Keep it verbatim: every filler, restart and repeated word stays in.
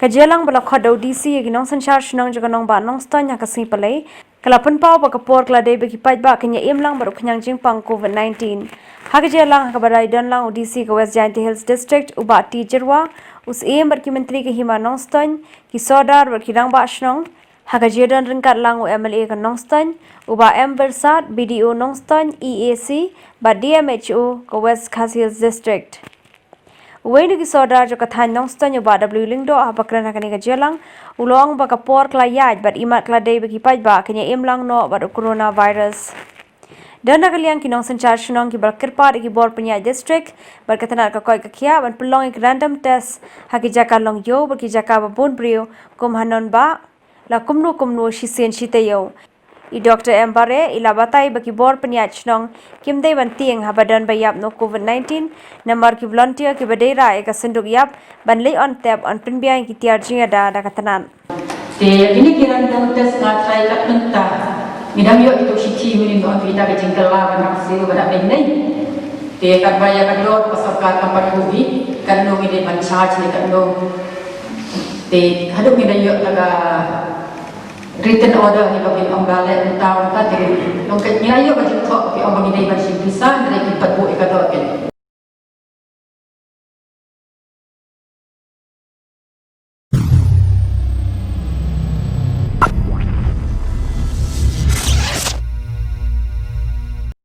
Ka jingïalang ba la khot da u D C ïa ki nongsynshar shnong jong ka nongbah Nongstoiñ ha ka sngi Palei ka la pynpaw ba ka por ka la dei ba ki paidbah kin ïa im lang bad u khñiang jingpang COVID nineteen. Ha ka jingïalang ha kaba la ïadon lang u D C ka West Jaintia Hills District u Bah T Jyrwa, u Syiem bad ki myntri ka Hima Nongstoiñ, ki sordar bad ki rangbah shnong, ha ka jingïadon ryngkat lang u M L A ka Nongstoiñ, u Bah M Byrsat, B D O Nongstoiñ, E A C bad D M H O ka West Khasi Hills District. Uwei na ki sordar jong ka thaiñ Nongstoiñ u Bah W Lyngdoh haba kren ha kane ka jingïalang u la ong ba ka por ka la ïaid bad imat ka la dei ba ki paidbah kin ïa im lang noh bad u coronavirus. Don na ka liang ki nongsynshar shnong kiba la kyrpad ïa ki bor pynïaid district bad ka tnat ka koit ka khiah ban pynlong ïa ki random test ha ki jaka long ïew bad ki jaka ba bun briew kum ha Nonbah la kumno kumno shisien shi taïew. I Doctor M Bareh i la batai ba ki bor pynïaid shnong kim dei ban tieng haba don ba ïap noh COVID nineteen, namar ki volunteer kiba dei rah ïa ka synduk ïap ban leit on tep on pynbiang ïa ki tiar jingïada da ka tnat. Te ïa kine ki random test nga trai kat mynta ngi dang ïoh ito shithi mynnin ba ong kita ka jingkylla ban rah siew ba da beiñ nei. Te katba ïa ka dor ka sorkar kam pat pubih, katno ngi dei ban charge ne katno. Te haduh ngi da ïoh da ka written order hi ba kin ong ba leh mynta mynta te long ka ngi ïoh ka jingthoh ki ong ba ngi dei ban shim pisa, ngi dei kin pat buh ïa ka dor kin.